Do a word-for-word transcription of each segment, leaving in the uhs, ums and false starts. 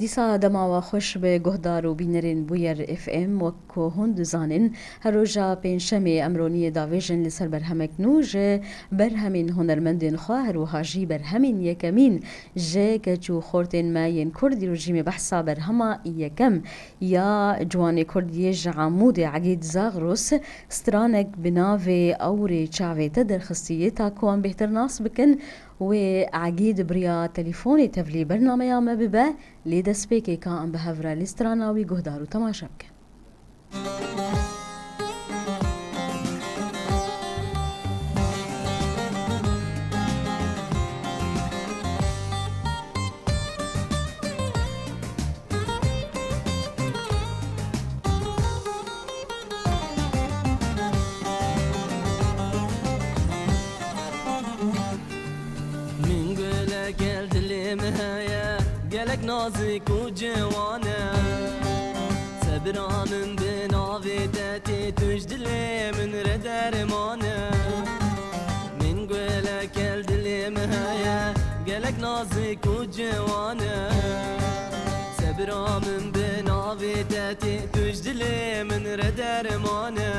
Dîsa dema we xweş be guhdar û bînerên Bûyer F M. Wek ku hûn dizanin, her roja pêncşemê em roniyê davêjin li ser berhemek nû ji berhemên hunermendên xwe, her wiha jî berhemên yekemîn ji keç û xortên me yên Kurd. Îro jî me behsa berhema yekem ya ciwanê Kurd yê ji Amûdê Egîd Zagros stranek bi navê Ewrê Çavê Te derxistî. Yê ta ku em bêhtir nas bikin, wê Egîd bi riya telîfonê tevlî bernameya me bibe. Lê destpêkê ka em bi hev re li strana wî guhdar û temaşe bikin. Min gulek el dilê min heye, gelek nazik û ciwan e. Sebira min bi navê te tê, tu ji dilê min re derman e. Min gulek el dilê min heye, gelek nazik û ciwan e. Sebira min bi navê te tê, tu ji dilê min re derman e.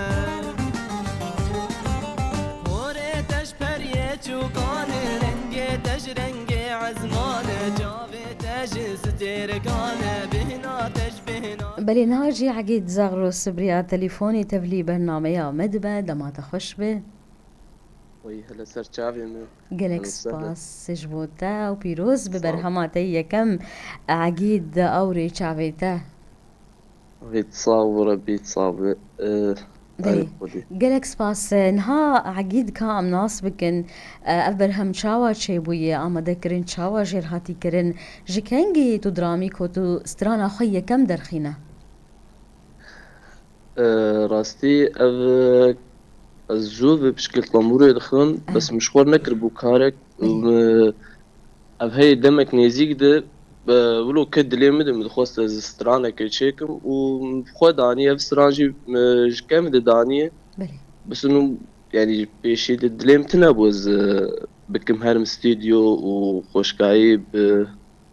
Horê te ji periyê çûkan e, rengê te ji rengê ezman e, çavê te ji stêrikan e, bêhna te ji bêhna. Belê, niha jî Egîd Zagros bi riya telîfonê tevlî bernameya me dibe, dema te xweş be. Wî hele ser çavê min. Gelek spas ji bo te û pîroz bi berhema te yekem, Egîd, Ewrê Çavê Te. Wî sax bû, Rebî sax be. Eh, Belê. Erê Xwedê. Gelek spas. Niha Egîd ka em nas bikin, eh, ev berhem çawa çêbûye, amadekirin çawa jêr hatî kirin, ji kengî tu diramî ku tu strana xwe yekem derxîne? E, rastî ev, e, ez zû bi pişkil tembûrê dixwim, bes min ji xwe nekiribû karek. Belê. Min, ev heyê demek nêzîk de, e, wilo ket dilê min de, min dixwest ez stranekê çêkim û min bi xwe danî ev stran jî, e, ji kevin de danî. Belê. Bes û, yanî pêşî de dilê min tune bû ez, e, bikim herim stûdyo û xweşkayî bi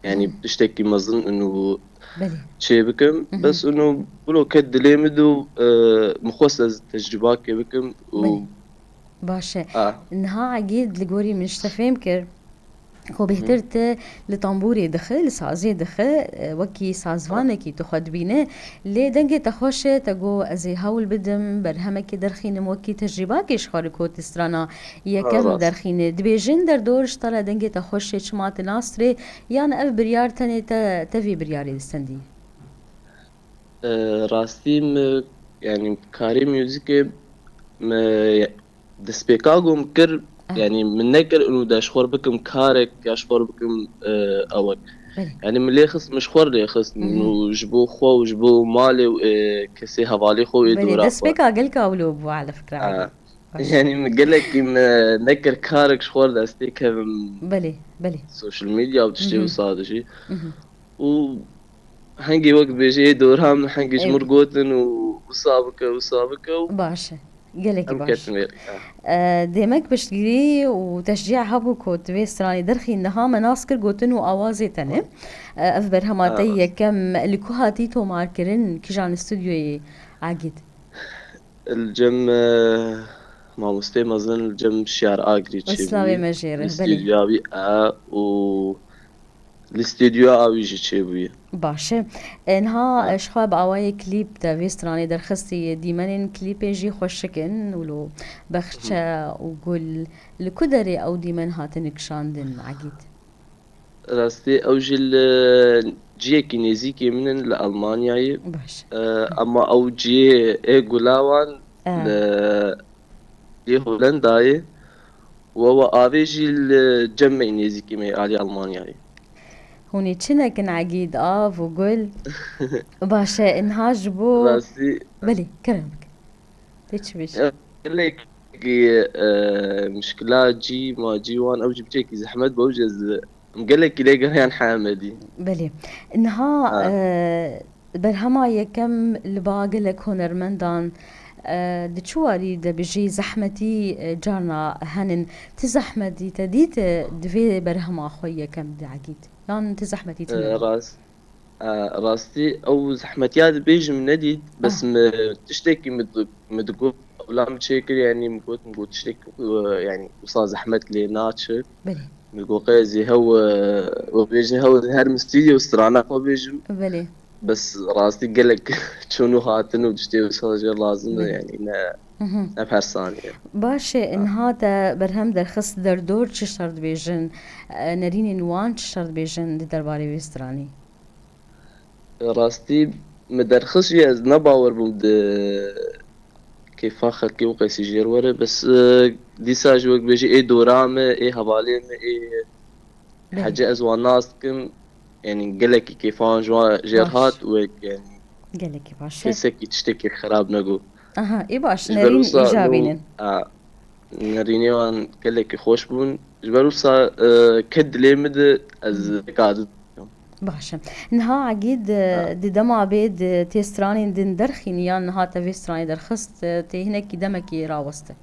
Yanî Hı. tiştekî mezin û Belê. çê bikim. Hı hı. Bes û wilo ket dilê min de, e, min xwest ez tecrîbakê bikim û Belê. Baş e. A. Niha Egîd li gorî min ji te fêm kir ku Hı. bêhtir te li tembûrê dixe, li sazê dixe, e, wekî sazvanekî tu xwe dibîne. Lê dengê te xweş e, te got, "Ez ê hewl bidim, berhemekê derxînim wekî tecrîbakê ji xwe re ku tu strana yekem Ha, rast. derxîne." Dibêjin derdor ji te re dengê te xweş e, çima tu nas dirê, yan ev biryar tenê te, te vî biryarê distendî? E, rastî min, yanî karê muzîkê min destpêka ku min kir, Ah. yanî min nekir û de ji xwe bikim karek ya ji xwe bikim, e, ewek. Belê. Yanî min lê xist, min ji xwe lê xist. Hı hı. Û ji bo xwe û ji bo malê û, e, kesê hevalê xwe û ê Belê, dora xwe. destpêka gelka wilo bû, ala fikra. Ha. Baş. Yanî min gelekî min nekir karek ji xwe destê kevim Belê, belê. social media û tiştê Hı hı. wisa de jî. Hı hı. Û hengê wek dibêje ê dora min hengê ji Ê. min gotin û wisa bike, wisa bike û Baş e. Gelekî em baş. ketin vê. E, demek piştgirî û teşcî hebû ku tu vê stranê derxî niha me nas kir gotin û awazê te ne. E, ev berhema te Ha, rast. yekem li ku hatî tomarkirin, kîjan stûdyoyê Egîd? Li cem, e, mamostê mezin li cem Şiyar Agirî çêbûye. Slavê me jê re, Li belê. stûdyoya wî e û li stûdyoya wî jî çêbûye. Baş e. E, niha, Ha. e, ji xwe bi awayê klîp te vê stranê derxistî, dîmenên klîpê jî xweşik in, wilo Bexçe Hı. û Gul. Li ku derê ew dîmen hatin kişandin, Egîd? Rastî, ew jî li ciyekî nêzîkî min in li Almanyayê. Baş. E, ema ew ciyê ê gula wan E. li, li Holendayê. Û ew avê jî li cem me nêzîkî me alî Almanyayê. Hûn ê çi nekin Egîd, av û gul. Baş e, niha ji bo Rastî. Belê, kerem bike. Tê çi bêjî? Ya, gelekî, e, mişkila cî, ma cî wan, ew jî biçekî zehmet bû, ew jî ez, em gelekî lê geriyan hemedî. Belê. Niha, Ha. e, berhema yekem li ba gelek hunermendan, e, di çi warî de bijî zehmetî, e, carna henin. Ti zehmetî te dît, e, di vê berhema xwe yekem de Egîd? Yan ti zehmetî tune E, bû? rast. E, rastî ew zehmetiya dibêjim nedît, bes Ah. min tiştekî min di-, min digot, ewla min çêkir, yanî min got, min got tiştekî, e, yanî wisa zehmet lê naçe. Belê. Min got qey ez ê hew, e, we bêjin hew her min stûdyo strana xwe bêjim. Belê. Bes rastî gelek çûn û hatin û tiştê wisa jê lazim e, Belê. yanî ne, Mhm. ne persaniye. Baş e, Ha. niha te berhem derxist derdor çi şer dibêjin? E, nerînên wan çi şer dibêjin di derbarê wê stranî? Rastî, min derxist jî ez ne bawer bûm di kêfa xelkê û qeysî jêr were, bes, e, dîsa jî wek bêjî ê dora me, ê hevalê me, ê Belê. hece ez wan nas dikim, yanî gelekî kêfan ji wan jêr Baş. hat û wek, yanî Gelekî baş e. kesekî tiştekî xirab negot. Aha, ê baş, Ji ber nerîn wisa îja nû, bînin. a, nerînê wan gelekî xweş bûn. Ji ber wisa, e, ke dilê min de ez Hmm. vekadî dikim. Baş e. Niha Egîd, e, Ha. di dema bê di tê stranên din derxînî yan niha te vê stranê derxist, e, tê hinekî demekî raweste?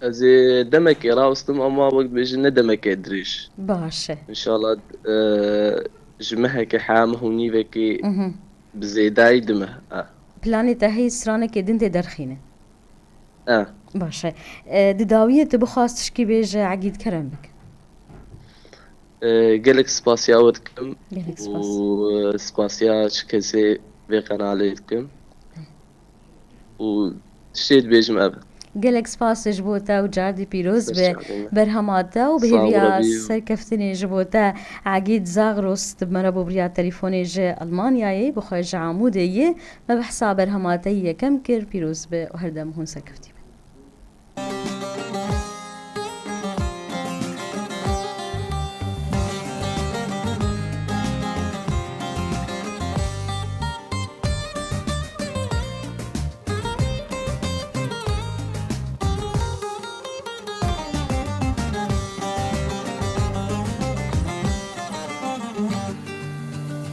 Ez ê demekê rawestim ama wek dibêjin ne demeke dirêj. Baş e. Înşallah, e, ji meheke heya meh û nîvekê Mhm. bi zêdayî dime. E. Planê te heye stranekê din tê derxîne? E. Baş e. E, di dawiyê tu bixwaz tişkî bêje Egîd kerem bik. E, gelek spasiya we dikim Gelek spas. û, e, spasiya çi kesê vê qenalê dikim. Û tiştê dibêjim ev e. Gelek spas ji bo te û cardî pîroz Ser be çavê me. berhema te û bi Sağ ol, hêviya Rabî. serkeftinê ji bo te. Egîd Zagros di me re bû bi riya telîfonê ji Elmanyayê, bi xwe ji Amûdê ye. Me behsa berhema te yê yekem kir, pîroz be û her dem hûn serkeftî bin.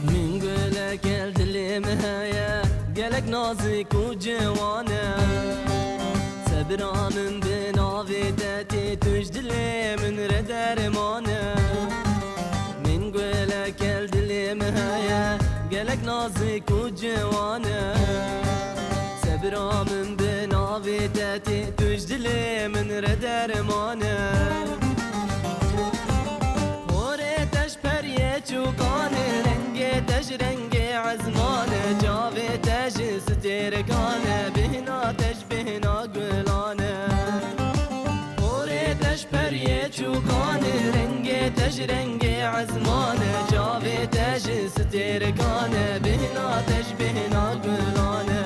Min gulek el dilê min heye, gelek nazik û ciwan e. Sebira min bi navê te tê, tu ji dilê min re derman e. Min gulek el dilê min heye, gelek nazik û ciwan e. Sebira min bi navê te tê, tu ji dilê min re derman e. Porê te ji periyê çûkan e, rengê te ji rengê ezman e, çavê te ji stêrkan e, bêhna te ji bêhna gulan e. Porê te ji periyê çûkan e, rengê te ji rengê ezman e, çavê te ji stêrkan e, bêhna te ji bêhna gulan e.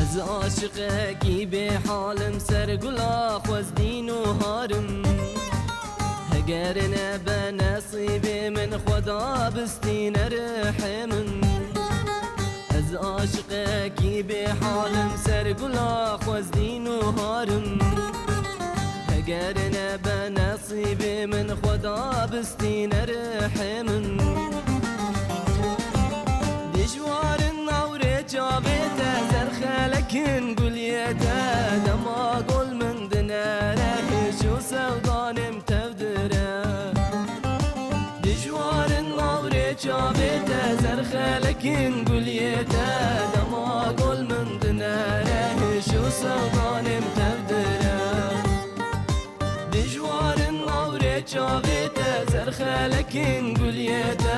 Ez aşiqekî bêhal im, ser gula xwezdîn û harim. Heger nebe nesîbê min, Xweda bistîne rihê min. Ez aşiqekî bêhal im, ser gula xwezdîn û harim. Heger nebe nesîbê min, Xweda bistîne rihê min. Dijwarin awrê çavê te, zerxelekin guliyê te, dema gol min dinere, hêj û sewdanêm tev dire. Dijwarin awrê çavê te, zerxelekin guliyê te, dema gol min dinere, hêj û sewdanêm tev dire. Dijwarin awrê çavê te, zerxelekin guliyê te,